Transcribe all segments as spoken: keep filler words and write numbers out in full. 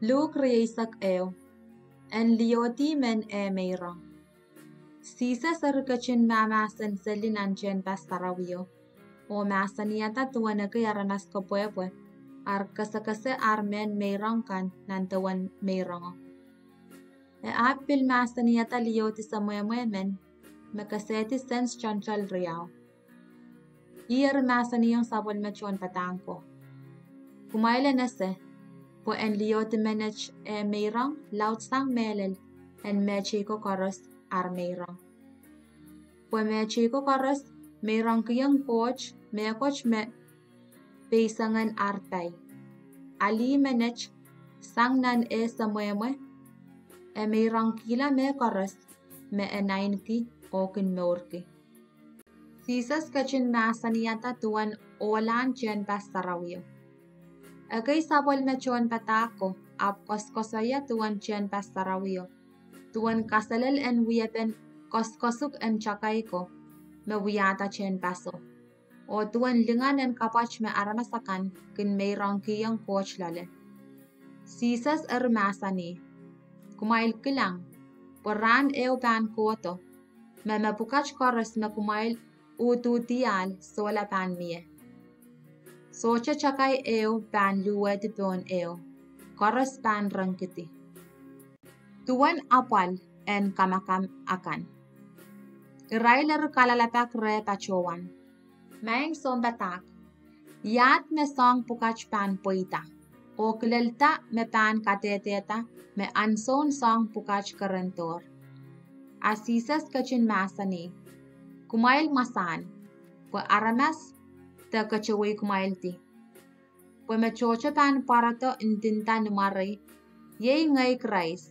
Luk rieisek ehu. En Liohdi Men Eh Meirong. Sises eri ketin mahmahsen seli nan tehnpas sarawio, oh mahsanihada duwen ekei aramas kepwehpwe ar kesekese ar mehn meirong kan nan dewen meirongo. E ahpw pil mahsanihada liohdi semwehmwe men, me kesehdi sens toantoal riau. Ih eri mahsanihong sapwellime tohnpadahk ko: Kumwail en ese, pwe en liohdi menet eh meirong laudsang mehlel en mehtei ko koaros ar meirong. Pwe mehtei ko koaros meirongkihong Koht mehkot me peisengen ar pai. A lih menet, sang nan eh semwehmwe, e meirongkihla mehkoaros me e naineki oh kin mourki. Sises ketin mahsanihada duwen ohlahn tehnpas sarawio. Ekei sapwellime tohnpadahk ko ahpw koasokoasoia duwen tehnpas sarawio, duwen kaselel en wiepen koasokoasuk en takai ko me wiahda tehnpaso, oh duwen lingan en kapwat me aramas akan kin meirongkihong Koht loale. Sises eri mahsanih: Kumwail kilang, pwe rahn ehu pahn kohdo, me mepwukat koaros me kumwail uduhdiahl sohla pahn mie. Sohte takai ehu pahn luhwehdi pohn ehu; koaros pahn rengkidi. Duwen apwal en kamakam akan, irail eri kalelapak reh patohwan: Maing Sounpadahk, iahd me soahng pwukat pahn pweida, oh kilelda me pahn kadehdehda me ahnsoun soahng pwukat kerendohr? A Sises ketin mahsanih: Kumwail mwasahn, pwe aramas de keteweikumwaildi. Pwe me tohto pahn pwarodo ndinda ni mwarei, Iei ngehi Krais,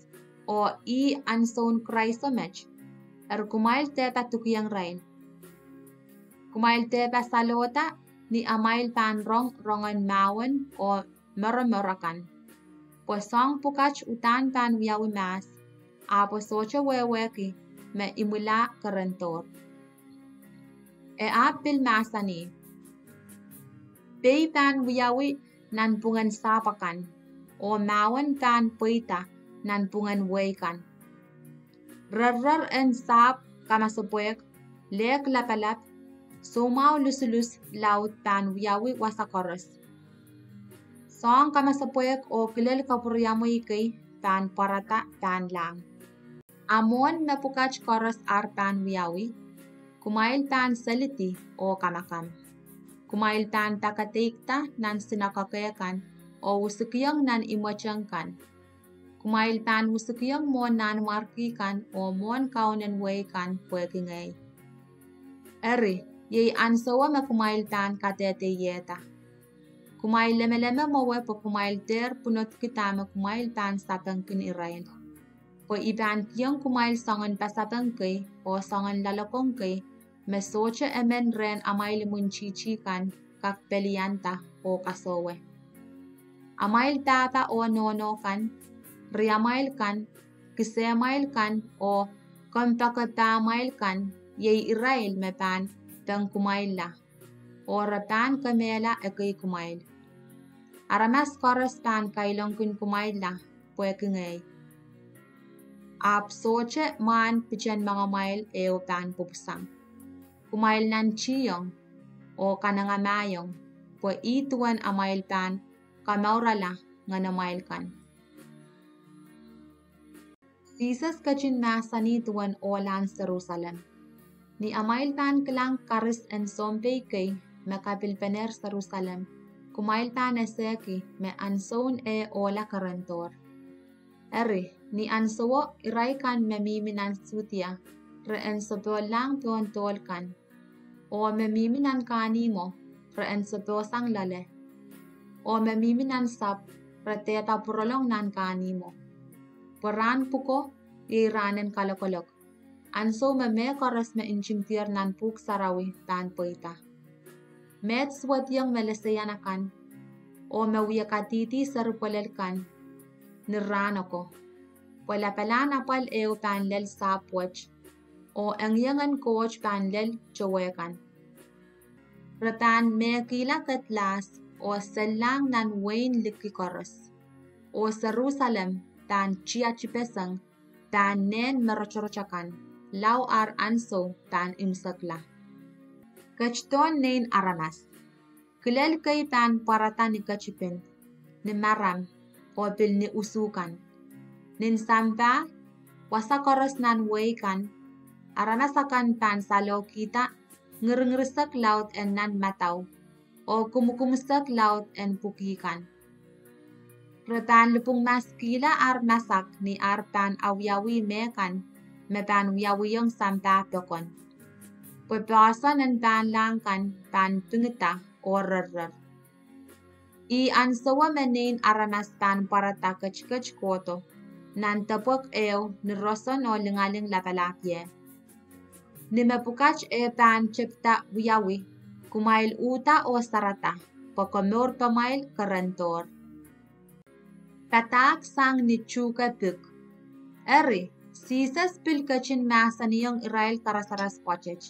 oh ih ahnsoun Kraiso met, eri kumwail dehpa dukiong irail. Kumwail dehpa salohda ni amwail pahn rong rongen mahwen oh moromor akan. Pwe soahng pwukat uhdahn pahn wiawi mahs, ahpw e sohte wehwehki me imwila kerendohr. E ahpw pil mahsanih: Pei pahn wiawi nanpwungen sahpw akan, oh mahwen pahn pweida nanpwungen wehi kan. Rerrer en sahpw kamasepwehk, lehk lapalap, soumwahu lusulus laud pahn wiawi wasa koaros. Soahng kamasepwehk oh kilel kapwuriamwei kei pahn pwarada pahnlahng. A mwohn mepwukat koaros ar pahn wiawi, kumwail pahn selidi oh kamakam. Kumwail pahn pakadeikda nan sinakoke kan, oh usukiong nan imweteng kan. Kumwail pahn usukiong mwohn nanmwarki kan oh mwohn kaunen wehi kan pwehki ngehi. Eri, iei ahnsowo me kumwail pahn kadehdehiehda. Kumwail lemeleme mwowe pwe kumwail dehr pwunodki dahme kumwail pahn sapengkin irail. Pwe I pahn kihong kumwail soangen pasapeng kei oh soangen loalokong kei me sohte emen rehn amwail imwintihti kan kak pelianda oh kasohwe. Amwail pahpa oh nohno kan, riamwail kan, kisemwail kan, oh kompoakepahmwail kan, iei irail me pahn pengkumwailla, oh re pahn kemehla ekei kumwail. Aramas koaros pahn kailongkin kumwailla pwehki ngehi. Ahpw sohte mwahn piten moangamwail ehu pahn pwupwusang. Kumwail nantihong oh kanengamahiong, pwe ih duwen amwail pahn kamourala ngenemwail kan. Sises ketin mahsanih duwen ohlahn Serusalem. Ni amwail pahn kilang karis en sounpei kei me kapilpenehr Serusalem, kumwail pahn esehki me ahnsoun eh ohla kerendohr. Eri, ni ahnsowo irail kan me mihmi nan Sudia re en sopohlahng pohn dohl kan, oh me mihmi nan kahnihmwo re en sopohsang loale, oh me mihmi nan sahpw re dehpa pwurolong nan kahnihmwo. Pwe rahn pwuko iei rahn en kalokolok, ahnsou me mehkoaros me ntingdier nan Pwuhk Sarawi pahn pweida. Meid suwediong me leseian akan, oh me wie kadihdi seri pwelel kan ni rahn ako, pwe lapalahn apwal ehu pahn lel sahpw wet, oh engieng en Koht pahn lel towehkan. Re pahn mehkihla kedlahs oh sellahng nan wehin liki koaros. oh Serusalem pahn tiatipeseng pahn nehn me rotorot akan, lao ar ansou pahn imwisekla. Ketidon Nein Aramas. Kilel kei pahn pwarada ni ketipin, ni maram, oh pil ni usu kan. Nin sampah, wasa koaros nan wehi kan, aramas akan pahn salohkihda ngiringirisek laud en nan madau, oh kumwukumwusek laud en pwuki kan. Re pahn lipwongmaskihla ar masak ni ar pahn awiawi mehkan me pahn wiawiong sampah pokon, pwe poahsoan en pahnlahng kan pahn pingida oh rerrer. Ih ansowo me Nein Aramas pahn pwarada ketiket kohdo nan depwek ehu ni roson oh lingaling lapalahpie. Ni mepwukat eh pahn tepida wiawi, kumwail uhda oh sarada, pwe komourpamwail kerendohr. Padahk sang ni tuhke pik. Eri, Sises pil ketin mahsanihong irail karasaras pwoatet: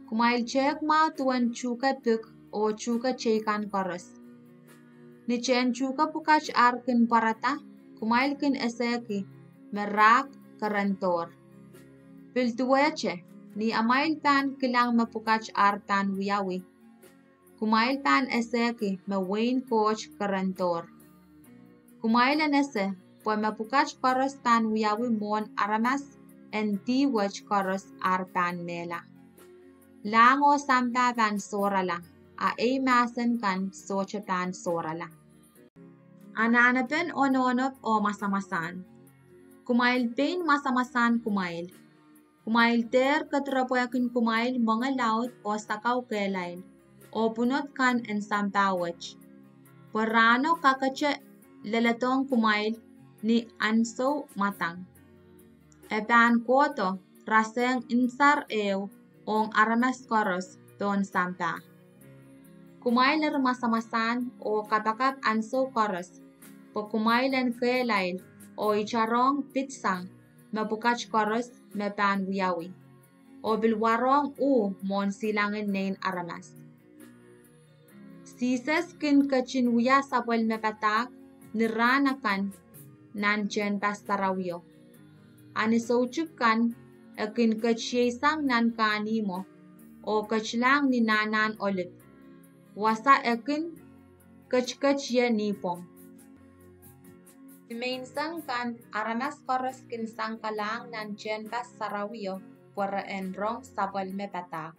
Kumwail tehk mwahu duwen tuhke pik oh tuhke teikan koaros. Ni tehn tuhke pwukat ar kin pwarada, kumwail kin esehki me rahk kerendohr. Pil duwehte, ni amwail pahn kilang mepwukat ar pahn wiawi, kumwail pahn esehki me wehin Koht kerendohr. Kumwail en ese pwe mepwukat koaros pahn wiawi mwohn aramas en dih wet koaros ar pahn mehla. Lahng oh sampah pahn sohrala, a ei mahsen kan sohte pahn sohrala. Anahnepen onohnop oh mwasamwasahn. Kumwail pein mwasamwasahn kumwail. Kumwail dehr kedirepwehkin kumwail mwenge laud oh sakau kehlail, oh pwunod kan en sampah wet. Pwe rahno kakete leledohng kumwail ni ansou mwadang. E pahn kohdo rasehng insar ehu ong aramas koaros pohn sampah. Kumwail eri mwasamwasahn oh kapakap ansou koaros, pwe kumwail en kehlail oh itarohng pidsang mepwukat koaros me pahn wiawi, oh pil warohng uh mwohn silangin Nein Aramas. Sises kin ketin wia sapwellime padahk ni rahn akan nan Tehnpas Sarawio. A ni soutik kan, e kin ketieisang nan kahnimwo, oh ketilahng ni Nahnahn Olip, wasa e kin ketiket ie nipwong. Ni menseng kan, aramas koaros kin sankalahng nan Tehnpas Sarawio pwe re en rong sapwellime padahk.